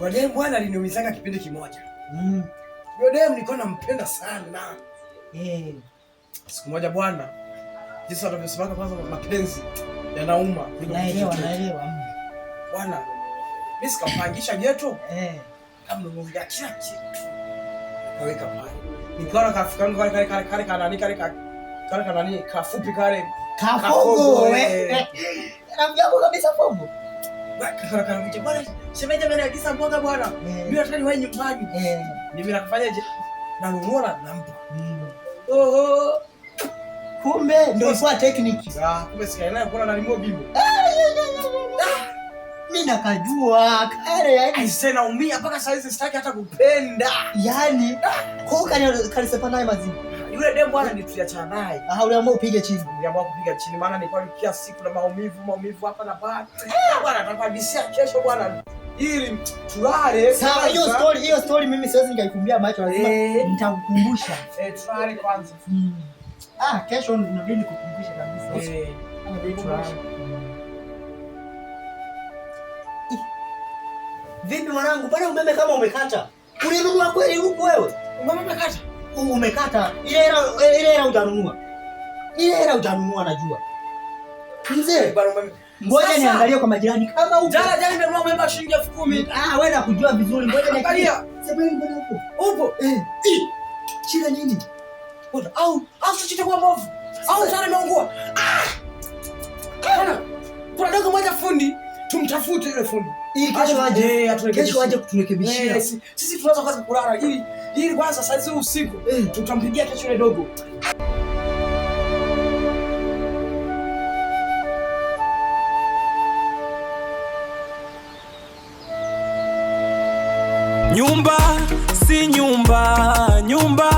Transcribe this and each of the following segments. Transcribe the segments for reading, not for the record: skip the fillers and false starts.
Kwa demu bwana aliniumizaga kipindi kimoja. Yule demu nilikuwa nampenda sana. Siku moja bwana, jinsi wanavyosemaga kwanza mapenzi yanauma kuliko kitu Naelewa, chochote. naelewa. Bwana, mimi sikampangisha geto. Kamnunulia kila kitu. Kaweka pale. Nikaona kafika kale kale kale kale kanani kale kale kanani kafupi kale. Kafogo, Kafogo, eh. eh. Rafiki yako kabisa fogo. Bwana, shemeji ameniagiza mboga bwana. Mimi nataka niwahi nyumbani. Mimi nakufanyaje? Nanunua na nampa. Oho. Kumbe ndio ilikuwa technique. Ah, kumbe sikaelewa kuna nani bimbo. Mimi nakajua kale yani. Aise, naumia mpaka saa hizi sitaki hata kupenda. Yaani, kwa hiyo kanisepa naye mazima. Yule demu bwana ni tuliachana naye. Ah, uliamua upige chini. Niliamua kupiga chini maana nilikuwa kila siku na maumivu, maumivu hapa na pale. Bwana atakwambia kesho bwana ili tulale. Sawa, hiyo story mimi siwezi nikaifumbia macho, lazima nitakukumbusha. Tulale kwanza. Ah, kesho inabidi nikukumbushe kabisa. Inabidi tulale. Vipi mwanangu, bwana umeme kama umekata? Ulinunua kweli huku wewe? Umeme umekata? Umekata. Ile hela hujanunua. Ile hela hujanunua najua. Mzee, Bwana umeme. Ngoja Sasa. niangalie kwa majirani kama upo. Jana jana nimenunua umeme wa shilingi 10,000. Ah, wewe nakujua vizuri. Ngoja niangalie. Angalia. Sasa wewe mbona upo? Upo. Shida nini? Ngoja, au switch itakuwa mbovu. Au tayari imeungua. Bwana, kuna dogo moja fundi, tumtafute yule fundi. Ili kesho aje. Aturekebishie. Kesho aje kuturekebishia. Sisi tunaanza kwanza kulala ili kwanza saa hizi usiku tutampigia kesho yule dogo. Nyumba si nyumba, nyumba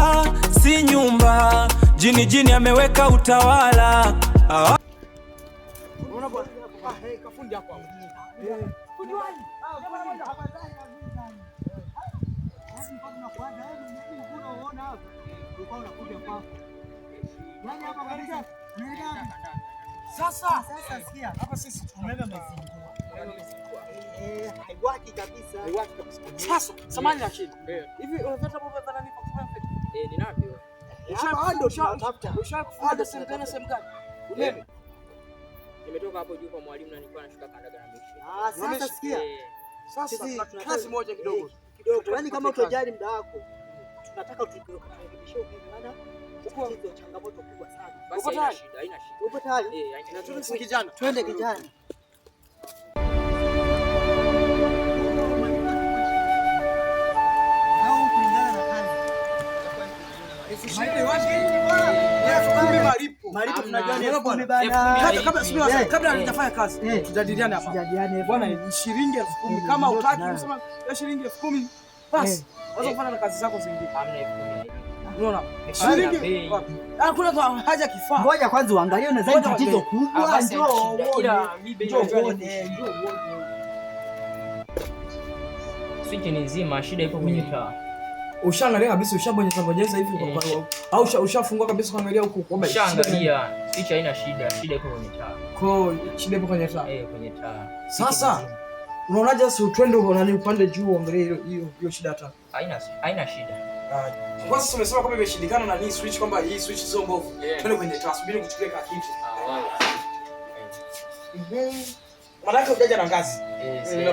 si nyumba. Jini jini ameweka utawala. Unaona bwana? Ah, hey, kafundi hapo hapo. Fundi wapi? Sasa, Sasa sikia. Hapa sisi Umeme umezingua. Haiwaki kabisa. Haiwaki kabisa. Sasa, samahani lakini. Hivi unapata hapo kwa nani kwa kufanya feti? Ninavyo. Hapa ndio tunatafuta. Ushakufuata sehemu gani, sehemu gani? Umeme. Nimetoka hapo juu kwa mwalimu na nilikuwa nashuka kandaga na mishi. Ah, sasa sikia. Sasa Sisi tuna tunataka kazi moja kidogo. Kidogo. Yaani kama utojali muda wako, tunataka turekebishe umeme maana tatizo changamoto kubwa sana. Basi Uko haina tayari? shida, haina shida. Uko tayari? Haina Na shida. twende kijana. Twende kijana. Au kulingana na hali. 10,000 malipo. Malipo tunajua ni Hamna. 10,000 bana. Hata kabla subiri kabla hajafanya kazi, tujadiliane hapa. Tujadiliane. Bwana, ni shilingi 10,000. Kama Ndio hutaki tunayo. unasema ya shilingi 10,000, basi unaweza kufanya na kazi zako zingine. Hamna 10,000. Unaona? Hamna Shilingi bei. wapi? Hakuna kwa haja kifaa. Ngoja kwanza uangalie, unadhani Ngoja tatizo uangalie. kubwa, Ah, basi njoo haina shida. uone. Ila mi bei Njoo najua ni uone, njoo uone. Switch ni nzima, shida ipo kwenye taa. Ushaangalia kabisa, ushabonyeza bonyeza hivi au ushafungua kabisa kuangalia huku kwamba shida ni- Ushaangalia, switch haina shida, shida ipo kwenye taa. Kwa hiyo shida ipo kwenye taa. Kwenye taa. Sasa unaonaje sasa twende huko nani upande juu uangalie hiyo shida taa. Haina shida. Kwa sasa umesema kwamba imeshindikana na hii switch kwamba hii switch sio mbovu. Twende kwenye taa, subiri kuchukulia ka kitu. Maana yake hujaja na ngazi.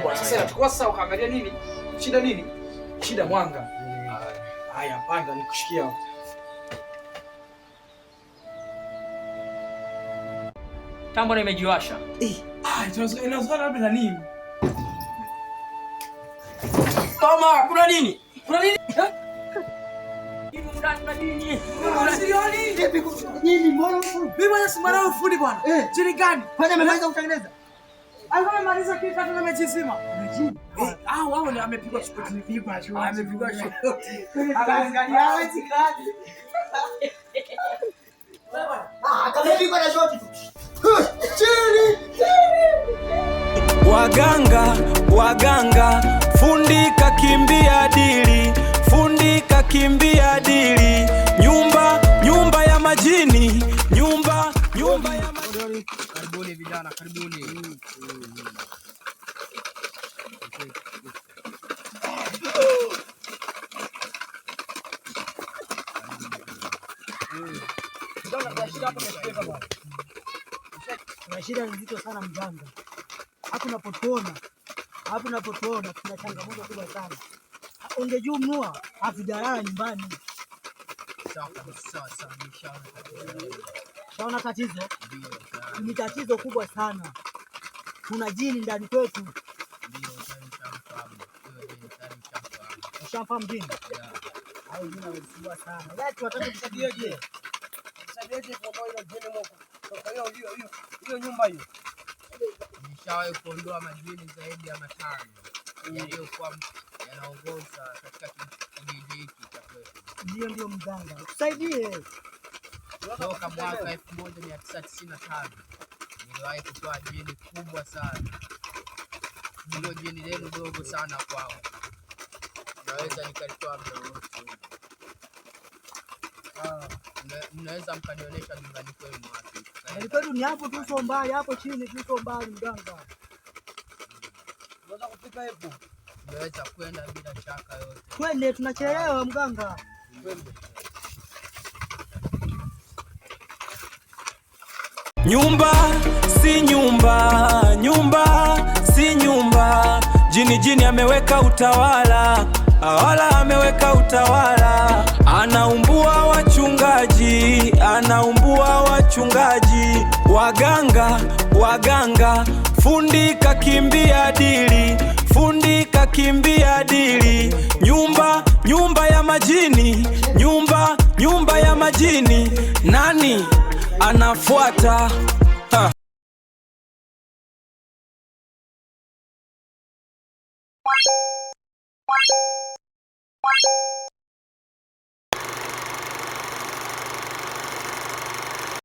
Bwana. Sasa inatakiwa sasa ukaangalia nini? Shida nini? Shida mwanga. Haya, panda nikushikia hapo. Taa mbona imejiwasha? Ah, inawezekana labda na nini? Mama, kuna nini? Kuna nini? Kuna nini? Sioni. Vipi nini mbona huko? Mimi bwana si mwanao fundi bwana. Chini gani? Kwani amemaliza kutengeneza? Alikuwa amemaliza kitu hata na mechi nzima. Ah, wao ni amepigwa shoti. Amepigwa shoti. Amepigwa shoti. Akaangalia hawezi kazi. Ah, kamepigwa na shoti tu. Chini, chini. Waganga, waganga, fundi kakimbia dili, fundi kakimbia dili. Nyumba, nyumba ya majini, nyumba, nyumba ya majini. Karibuni vijana, karibuni. Mganga, kuna shida hapo imefika bwana. Kuna shida nzito sana mganga. Hapo unapotuona, hapo unapotuona tuna changamoto kubwa sana. Ungejua mnua hatujalala nyumbani. Sawa kabisa, sawa sawa, nishaona tatizo. Shaona tatizo? Ndio, tayari. Ni tatizo kubwa sana. Kuna jini ndani kwetu. Ndio, tayari nishamfahamu. Huyo jini tayari nishamfahamu. Ushamfahamu jini? Yeah. Au jini anasumbua sana. Yaani tunataka Tusaidieje? Tusaidieje kuondoa hilo jini mwoko. Kwa hiyo hiyo hiyo hiyo nyumba hiyo. Nishawahi kuondoa majini zaidi ya 5 yaliyokuwa yanaongoza katika kijiji hiki cha kwetu. Ndio, ndio mganga. Tusaidie. Toka mwaka 1995 niliwahi kutoa jini kubwa sana. Hilo jini lenu dogo sana kwangu. Naweza nikalitoa muda wowote ule. Mnaweza mkanionyesha nyumbani kwenu wapi? Nyumbani kwetu ni hapo tu, sio mbali, hapo chini tu, sio mbali mganga. Unaweza kufika hapo. Mnaweza kwenda bila shaka yote. Twende, tunachelewa mganga. Twende. Nyumba si nyumba, nyumba si nyumba. Jini jini ameweka utawala, awala ameweka utawala. Anaumbua wachungaji, anaumbua wachungaji. Waganga, waganga, fundi kakimbia dili, fundi kakimbia dili. Nyumba, nyumba ya majini, nyumba, nyumba ya majini. Nani anafuata? Ha.